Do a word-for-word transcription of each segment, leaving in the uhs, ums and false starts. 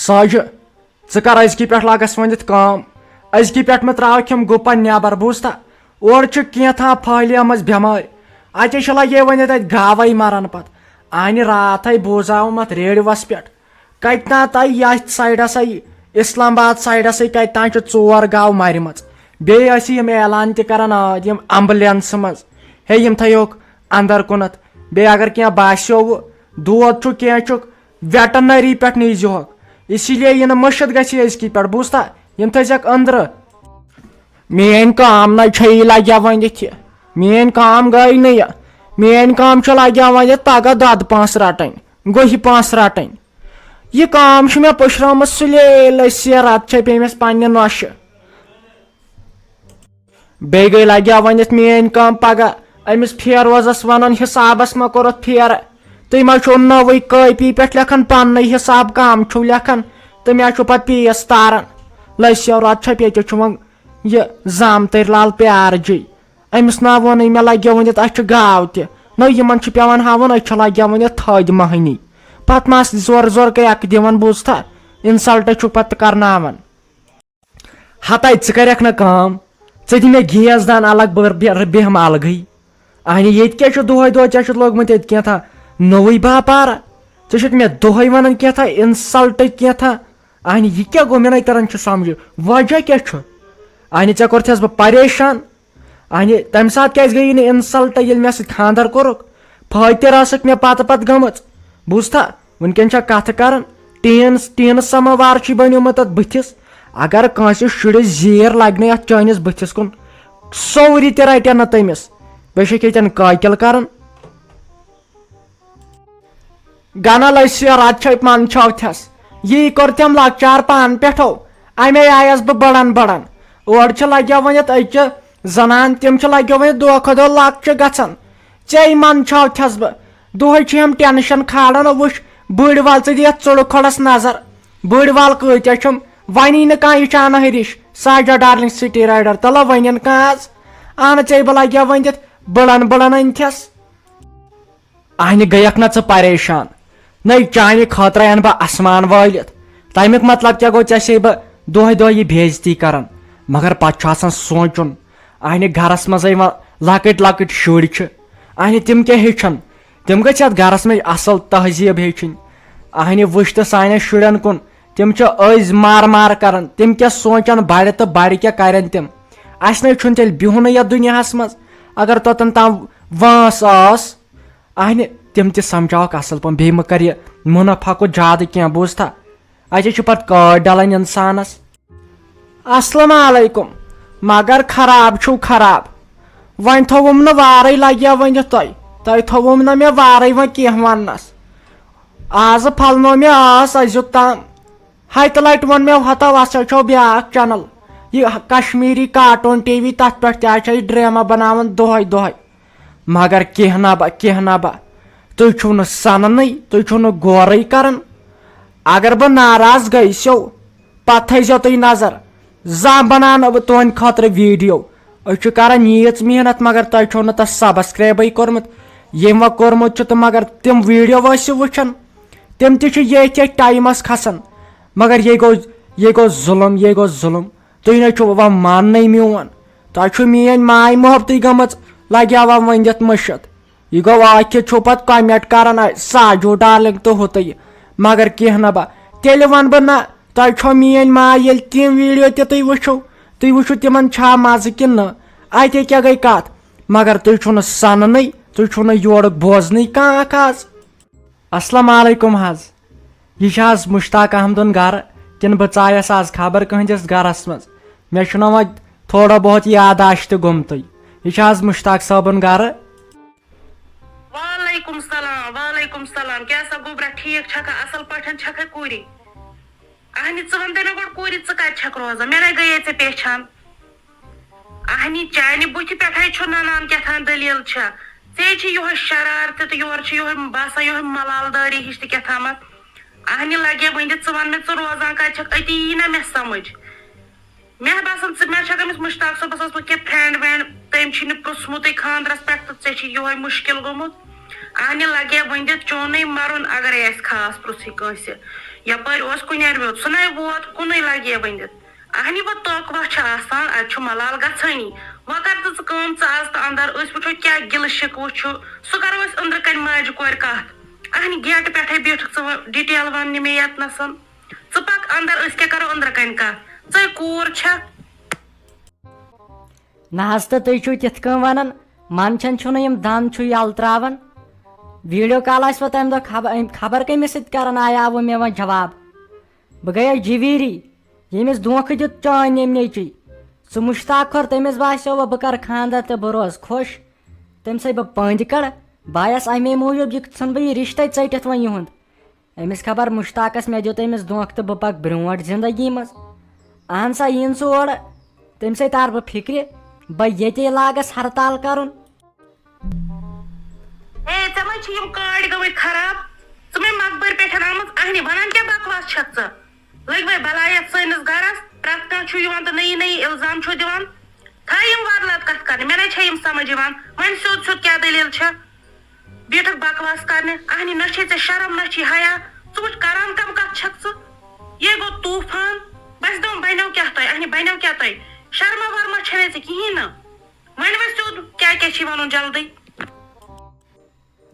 ساجہِ، ژٕ کر أزکی پٮ۪ٹھ لاگس ؤنِتھ کٲم۔ أزکی پٮ۪ٹھ مہ تراوکھ یِم گُپن نٮ۪بر، بوٗزتھا؟ اورٕ چھِ کینٛہہ تھان پھٔہلیمٕژ بٮ۪مٲرۍ۔ اَتہِ چھِ لگے ؤنِتھ اَتہِ گاوے مران پتہٕ۔ اہنہِ راتھے بوٗزاوُم اتھ ریڈیوس پٮ۪ٹھ، کتہِ تام تۄہہِ یتھ سایڈسے، اسلام آباد سایڈسے کتہِ تام چھِ ژور گاو مرِمژٕ۔ بیٚیہِ ٲسۍ یِم اعلان تہِ کران، آ، یِم ایمبولینسہٕ منٛز، ہے، یِم تھٲیہوکھ اندر کُنتھ۔ بیٚیہِ اگر کینٛہہ باسیووٕ، دود چھُ، کینٛہہ چھُکھ، ویٹرنری پٮ۪ٹھ نیٖزِہوکھ۔ اسی لیے یہِ نہٕ مٔشِتھ گژھِ أزکی پٮ۪ٹھ، بوٗزتھا؟ یِم تھٲیزٮ۪کھ أنٛدرٕ۔ میٲنۍ کٲم نَے چھےٚ یہِ لگیا ؤنِتھ یہِ۔ میٲنۍ کٲم گٔے نہٕ یہِ۔ میٲنۍ کٲم چھےٚ لگیا ؤنِتھ پگاہ دۄدٕ پانٛژھ رٹٕنۍ، گُہہِ پانٛژھ رٹٕنۍ۔ یہِ کٲم چھِ مےٚ پُشرٲومٕژ سُلے لٔسۍ رتھ چھےٚ پیٚمٕژ پننہِ نۄشہِ۔ بیٚیہِ گٔے لگیا ؤنِتھ میٲنۍ کٲم پگاہ أمِس فیروزس ونُن، حسابس ما کوٚرُتھ پھیرٕ؟ تُہۍ ما چھِو نٔوٕے کٲپی پٮ۪ٹھ لیکھان پننُے حساب، کم چھِو لیکھان تہٕ مےٚ چھُ پتہٕ پیٖس تاران۔ لٔسۍ یو رتھ چھےٚ پیٚتہِ چھُ وۄنۍ یہِ زامتٕرۍ لال پیار جی۔ أمِس نا ووٚنُے مےٚ لگیو ؤنِتھ اَسہِ چھِ گاو تہِ۔ نہ یِمن چھُ پٮ۪وان ہاوُن أسۍ چھِ لگیو ؤنِتھ تھٔدۍ مٔہنی۔ پتہٕ ما آسہِ زورٕ زورٕ کیٛاہ اکھ دِوان بوٗزتھا؟ انسلٹ چھُکھ پتہٕ کرناوان۔ ہتے ژٕ کریکھ نہ کٲم، ژٕ دِ مےٚ گیس دان الگ، بہٕ بہ- بیٚہمہٕ الگٕے۔ اہنہِ ییٚتہِ کیٛاہ چھُ دۄہے دۄہے، ژےٚ چھُتھ لوگمُت ییٚتہِ کینٛہہ تھا نوٚوُے باپارہ؟ ژےٚ چھُتھ مےٚ دۄہے ونان کینٛہہ تھا انسلٹ کینٛہہ تھا؟ اہنہِ یہِ کیٛاہ گوٚو، مےٚ نَے تران چھُ سمجھِ، وجہ کیٛاہ چھُ؟ اہنہِ ژےٚ کوٚرتھس بہٕ پریشان۔ اہنہِ تمہِ ساتہٕ کیٛازِ گٔیی نہٕ انسلٹ ییٚلہِ مےٚ سۭتۍ خانٛدر کوٚرُکھ؟ فٲطر ٲسٕکھ مےٚ پتہٕ پتہٕ گٔمٕژ۔ بوٗزتھا؟ وٕنکیٚن چھا کتھٕ کران؟ ٹیٖن، ٹیٖنہٕ سماوار چھُے بنیومُت اتھ بٕتھِس۔ اگر کٲنٛسہِ شُرِس زیٖر لگنے اتھ چٲنِس بٕتھِس کُن، سورُے تہِ رٹن نہٕ تٔمِس۔ بیٚیہِ چھکھ ییٚتٮ۪ن قٲقِل کران۔ گنل أسۍ رد چھے پن چھو تھس۔ یی کوٚر تٔمۍ لۄکچار پان پٮ۪ٹھو۔ امے آیس بہٕ بڑان بڑان۔ اورٕ چھِ لگیو ؤنِتھ أکہِ زنان، تِم چھِ لگیو ؤنِتھ دۄہ کھۄتہٕ دۄہ لۄکچہِ گژھان۔ ژے من چھو تھس بہٕ۔ دۄہے چھِ یِم ٹینشن کھالان، وٕچھ بٔڑۍ ول ژٕ دِ یتھ ژُڑٕ کھۄڈس نظر۔ بٔڑۍ ول کۭتیاہ چھِم، ونی نہٕ کانٛہہ یہِ چھِ انہٕ ہرِش، ساجا ڈارلنگ سٹی رایڈر، تلہ ونن کانٛہہ از۔ اہن ژے بہٕ لگیو ؤنِتھ بڑان بڑان أنۍ تھس۔ اہنہِ گٔیکھ نہ ژٕ پریشان؟ نَے چانہِ خٲطرٕ اَنہٕ بہٕ آسمان وٲلِتھ۔ تَمیُک مطلب کیٛاہ گوٚو؟ ژےٚ چھے بہٕ دۄہے دۄہے یہِ بے عزتی کران۔ مگر پتہٕ چھُ آسان سونٛچُن، اہنہِ گرس منٛزے وۄنۍ لۄکٕٹۍ لۄکٕٹۍ شُرۍ چھِ، اہنہِ تِم کیٛاہ ہیٚچھن؟ تِم گٔژھۍ یتھ گرس منٛز اصل تہذیٖب ہیٚچھِنۍ۔ اہنہِ وٕچھ تہٕ سانٮ۪ن شُرٮ۪ن کُن، تِم چھِ أزۍ مار مار کران، تِم کیٛاہ سونٛچن بڑِ تہٕ بڑِ کیٛاہ کرن تِم؟ اسہِ نے چھُنہٕ تیٚلہِ بِہُنٕے یتھ دُنیاہس منٛز۔ اگر توٚتن تام وٲنٛس ٲس، اہنہِ، تِم تہِ سمجھاوکھ اصل پٲٹھۍ، بیٚیہِ مہ کر یہِ منافع کھۄتہٕ زیادٕ کینٛہہ، بوٗزتھا؟ اتے چھُ پتہٕ کٲڑۍ ڈلان انسانس۔ السلام علیکم۔ مگر خراب چھُو خراب، وۄنۍ تھووُم نہٕ وارے لگیا ؤنِتھ تۄہہِ، تۄہہِ تھووُم نہٕ مےٚ وارے وۄنۍ کینٛہہ وننس۔ آزٕ پھلنو مےٚ ٲس أزیُک تام۔ ہتہِ لٹہِ ووٚن مےٚ ہتو، اتھ سۭتۍ چھو بیاکھ چینل، یہِ کشمیری کارٹون ٹی وی، تتھ پٮ۪ٹھ تہِ آسہِ یہِ ڈرامہ بناوان دۄہے دۄہے۔ مگر کینٛہہ نہ با، کینٛہہ نہ با، تُہۍ چھِو نہٕ سننٕے، تُہۍ چھِو نہٕ غورٕے کران۔ اگر بہٕ ناراض گٔیسو، پتہٕ تھٲیزیو تُہۍ نظر، زانٛہہ بناونہٕ بہٕ تُہنٛدِ خٲطرٕ ویڈیو۔ أسۍ چھِ کران ییٖژ محنت، مگر تۄہہِ چھو نہٕ تتھ سبسکرایبٕے کوٚرمُت۔ ییٚمۍ وۄنۍ کوٚرمُت چھُ تہٕ مگر تِم ویڈیو ٲسِو وٕچھان، تِم تہِ چھِ ییٚتھۍ ییٚتھۍ ٹایمس کھسان۔ مگر یہِ گوٚو، یہِ گوٚو ظُلم، یہِ گوٚو ظُلم۔ تُہۍ نہ چھِو وۄنۍ ماننٕے میون۔ تۄہہِ چھُو میٲنۍ ماے محبتٕے گٔمٕژ لگیاوان ؤنِتھ مٔشِتھ۔ یہِ گوٚو ٲکھِتھ چھُو پتہٕ comment کران، "اے ساجو ڈارلنگ تہٕ ہُہ تہٕ یہِ۔" مگر کینٛہہ نہ با، تیٚلہِ ونہٕ بہٕ نہ، تۄہہِ چھو میٲنۍ ماے ییٚلہِ تِم ویڈیو تہِ تُہۍ وٕچھِو، تُہۍ وٕچھِو تِمن چھا مزٕ کِنہٕ نہ۔ اتے کیٛاہ گٔے کتھ؟ مگر تُہۍ چھِو نہٕ سننٕے، تُہۍ چھِو نہٕ یورُک بوزنٕے کانٛہہ اکھ آز۔ السلام علیکم حظ۔ یہِ چھا حظ مشتاق احمدُن گرٕ کِنہٕ بہٕ ژایس آز خبر کٕہٕنٛدِس گرس منٛز؟ مےٚ چھُنہ وۄنۍ تھوڑا بہت یاداشت گوٚمتُے۔ یہِ چھا حظ مشتاق صٲبُن گرٕ؟ وعلیکم سلام، وعلیکم سلام۔ کیٛاہ سا گوٚبرا، ٹھیٖک چھکھا؟ اصل پٲٹھۍ چھکھا کوٗری؟ اہنہِ، ژٕ وَن تہٕ مےٚ گۄڈٕ کوٗرِ، ژٕ کَتہِ چھَکھ روزان؟ مےٚ نَے گٔیے ژےٚ پہچان۔ اہنہِ، چانہِ بُتھِ پٮ۪ٹھَے چھُ نَنان کیٛاہ تام دٔلیٖل چھےٚ۔ ژےٚ چھِ یِہوٚے شرارتہٕ تہٕ یورٕ چھِ یِہوٚے باسان یِہوٚے ملال دٲری ہِش تہٕ کیٛاہ تامَتھ۔ اہنہِ، لَگے وۄنۍ دِ ژٕ وَن مےٚ، ژٕ روزان کَتہِ چھَکھ؟ أتی یی نہ مےٚ سَمٕجھ۔ مےٚ باسان ژٕ، مےٚ چھَکھ أمِس مُشتاق صٲبَس ٲسمٕژ کینٛہہ friend وینڈ، تٔمۍ چھُے نہٕ پرٛژھمُتٕے خانٛدرَس پٮ۪ٹھ تہٕ ژےٚ چھُے یِہوٚے مُشکِل گوٚمُت۔ اہنہِ، لَگے وۄنۍ دِ چونُے مَرُن اگرے آسہِ خاص پرٛژھُے کٲنٛسہِ۔ یپٲرۍ اوس کُنٮ۪ر میوٚت، سُہ نے ووت، کُنُے لگہِ ہے ؤنِتھ۔ اہنہِ، وۄنۍ توقع چھِ آسان، اتہِ چھُ ملال گژھٲنی۔ وۄنۍ کر تہٕ ژٕ کٲم، ژٕ اژ تہٕ اندر، أسۍ وٕچھو کیٛاہ گِلہٕ شِکوٕ چھُ، سُہ کرو أسۍ أنٛدرٕ کنہِ ماجہِ کورِ کتھ۔ اہنہِ، گیٹہٕ پٮ۪ٹھے بیٖٹھٕکھ ژٕ وۄنۍ ڈیٹیل وننہِ مےٚ یتنسن۔ ژٕ پک اندر، أسۍ کیٛاہ کرو أنٛدرٕ کنہِ کتھ؟ ژٕے کوٗر چھکھ۔ نہ حظ، تہٕ تُہۍ چھِو تِتھ کٔنۍ ونان، منٛدچھان چھِو نہٕ، یِم دند چھِو یلہٕ تراوان۔ ویڈیو کال آسہِ وۄنۍ تمہِ دۄہ خبر، أمۍ خبر کٔمِس سۭتۍ کران، آیاوٕ مےٚ وۄنۍ جواب۔ بہٕ گٔیس جویٖری، ییٚمِس دھوکہٕ دیُت چٲنۍ ییٚمۍ نیٚچوۍ۔ سُہ مُشتاق کھۄر، تٔمِس باسیو وۄنۍ بہٕ کرٕ خانٛدر تہٕ بہٕ روزٕ خۄش۔ تٔمۍ سٕے بہٕ پٔنٛدۍ کڑٕ، بہٕ آیس امے موٗجوٗب، یہِ ژھٕن بہٕ یہِ رشتے ژٔٹِتھ وۄنۍ یِہُنٛد۔ أمِس خبر مُشتاقس مےٚ دیُت أمِس دھوکہٕ تہٕ بہٕ پکہٕ برٛونٛٹھ زندگی منٛز۔ اہن سا، یِن ژٕ اورٕ، تٔمۍ سٕے تار بہٕ فکرِ، بہٕ ییٚتے لاگس ہرتال کرُن۔ اے، ژےٚ ما چھِ یِم کاڑۍ گٔمٕتۍ خراب؟ ژٕ مےٚ مقبرِ پٮ۪ٹھ آمٕژ اہنہِ، ونان کیٛاہ بکواس چھکھ ژٕ؟ لٔگۍ وَے بلاے یَتھ سٲنِس گرس، پرٛٮ۪تھ کانٛہہ چھُ یِوان تہٕ نٔیی نٔیی الزام چھُ دِوان۔ تھاو یِم ورلات کتھ کرنہِ، مےٚ نے چھے یِم سمجھ یِوان۔ وۄنۍ سیوٚد سیوٚد کیٛاہ دٔلیٖل چھےٚ؟ بیٖٹھٕکھ بکواس کرنہِ، اہنہِ نہ چھے ژےٚ شرم نہ چھے حیا۔ ژٕ وٕچھ کران کم کتھ چھکھ ژٕ؟ یے گوٚو طوفان۔ بس دوٚپُن بنیو کیٛاہ تۄہہِ، اہنہِ بنیو کیٛاہ تۄہہِ؟ شرما ورما چھے نہٕ ژےٚ کِہیٖنۍ نہٕ۔ وۄنۍ وۄنۍ سیوٚد کیٛاہ کیٛاہ چھے ونُن جلدی؟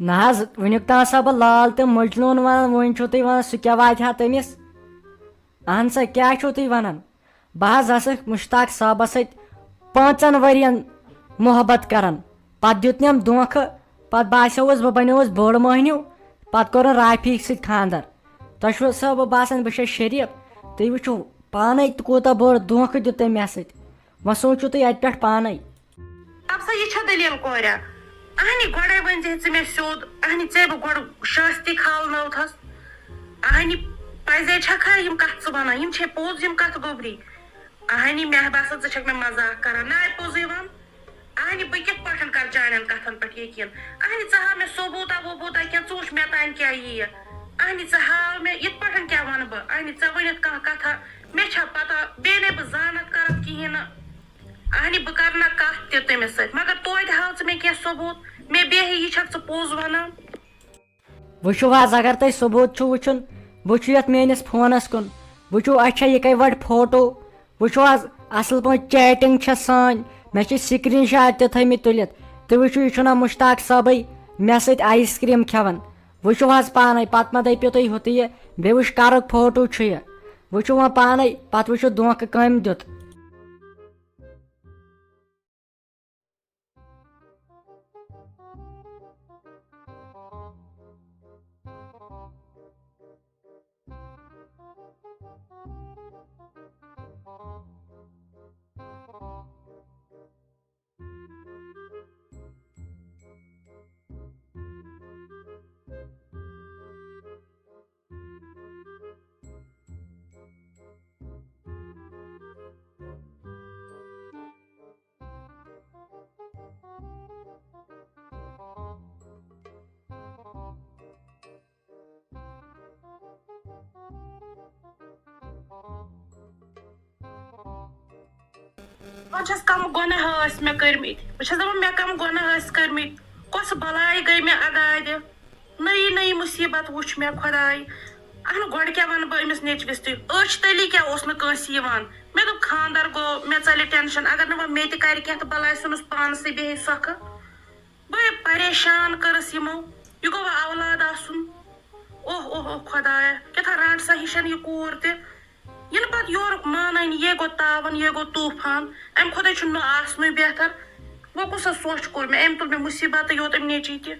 نہ حظ، وٕنیُک تام سا بہٕ لال تہٕ مجنون ونان، وۄنۍ چھِو تُہۍ ونان سُہ کیٛاہ واتہِ ہا تٔمِس؟ اہن سا، کیٛاہ چھِو تُہۍ ونان؟ بہٕ حظ ٲسٕکھ مشتاق صٲبس سۭتۍ پانٛژن ؤرین محبت کران، پتہٕ دیُت نٮ۪م دھوکہٕ، پتہٕ باسیووُس بہٕ بنیووُس بوٚڑ مٔہنیو، پتہٕ کوٚرُن رافی سۭتۍ خانٛدر۔ تۄہہِ چھُو سا بہٕ باسان بہٕ چھَس شریٖف؟ تُہۍ وٕچھِو پانے تہٕ کوٗتاہ بوٚڑ دھوکہٕ دیُت تٔمۍ مےٚ سۭتۍ۔ وۄنۍ سوٗنٛچِو تُہۍ اَتہِ پٮ۪ٹھ پانے۔ اَب سا، یہِ چھا دٔلیٖل کوریا؟ اہنہِ، گۄڈَے ؤنۍ زِ ژٕ مےٚ سیوٚد، اہنہِ، ژےٚ بہٕ گۄڈٕ شٲستی کھالنٲوتھَس۔ اہنہِ، پَزے چھَکھا یِم کَتھ ژٕ وَنان؟ یِم چھے پوٚز یِم کَتھ گوٚبری؟ اہنہِ، مےٚ باسان، ژٕ چھَکھ مےٚ مذاق کَران۔ نہ، پوٚزُے وَن۔ اہنہِ، بہٕ کِتھ پٲٹھۍ کَرٕ چانٮ۪ن کَتھَن پٮ۪ٹھ یقیٖن؟ اہنہِ، ژٕ ہاو مےٚ ثبوٗتا وبوٗتا کینٛہہ، ژٕ وٕچھ مےٚ تام کیٛاہ یِیہِ۔ اہنہِ، ژٕ ہاو مےٚ، یِتھ پٲٹھۍ کیٛاہ وَنہٕ بہٕ؟ اہنہِ، ژےٚ ؤنِتھ کانٛہہ کَتھا؟ مےٚ چھا پَتہ؟ بیٚیہِ نے بہٕ زانَتھ کَرَتھ کِہیٖنۍ نہٕ۔ اہنہِ، بہٕ کرٕ نہ کتھ تہِ تٔمِس سۭتۍ، مگر توتہِ ہاو ژٕ مےٚ کینٛہہ ثبوٗت، مےٚ بیہہِ یہِ چھکھ ژٕ پوٚز ونان۔ وٕچھِو حظ، اگر تۄہہِ ثبوٗت چھُ وٕچھُن، وٕچھِو یتھ میٲنِس فونس کُن، وٕچھِو اَسہِ چھا یِکے وٲٹھۍ فوٹو، وٕچھِو حظ اصل پٲٹھۍ چیٹنگ چھےٚ سٲنۍ، مےٚ چھِ سکریٖن شاٹ تہِ تھٲومٕتۍ تُلِتھ، تُہۍ وٕچھِو یہِ چھُنہ مشتاق صٲبٕے مےٚ سۭتۍ آیس کریم کھٮ۪وان، وٕچھِو حظ پانے، پتہٕ مہ دٔپِو تُہۍ ہُتہٕ یہِ، بیٚیہِ وٕچھ کرُک فوٹو چھُ یہِ، وٕچھِو وۄنۍ پانے، پتہٕ وٕچھِو دھوکہٕ کٔمۍ دیُت۔ وۄنۍ چھَس کم گۄناہ ٲسۍ مےٚ کٔرمٕتۍ، بہٕ چھَس دَپان مےٚ کم گۄناہ ٲسۍ کٔرمٕتۍ، کۄس بلاے گٔے مےٚ اَگادِ۔ نٔیی نٔیی مُصیٖبت وٕچھ مےٚ خۄداے۔ اہنُو، گۄڈٕ کیٛاہ وَنہٕ بہٕ أمِس نیٚچوِس تہِ؟ أچھ تٔلی کیٛاہ اوس نہٕ کٲنٛسہِ یِوان؟ مےٚ دوٚپ، خانٛدر گوٚو، مےٚ ژَلہِ ٹٮ۪نشن۔ اگر نہٕ وۄنۍ مےٚ تہِ کَرِ کینٛہہ تہٕ بَلاے ژھٕنُس پانسٕے بیٚہہِ سۄکھٕ۔ بہٕ پریشان کٔرٕس یِمو۔ یہِ گوٚو وۄنۍ اولاد آسُن؟ اوہ، اوہ، اوہ، خۄدایا، کیٛاہ تھا رَٹ سا ہِشن یہِ کوٗر تہِ؟ یِنہٕ پتہٕ یورُک مانٲنی، یے گوٚو تاوَن، یے گوٚو طوٗفان۔ اَمہِ کھۄتَے چھُ نہٕ آسنُے بہتر۔ وۄنۍ کُس سا سونٛچھ کوٚر مےٚ؟ أمۍ تُل مےٚ مُصیٖبتٕے یوت، أمۍ نیٚچی تہِ۔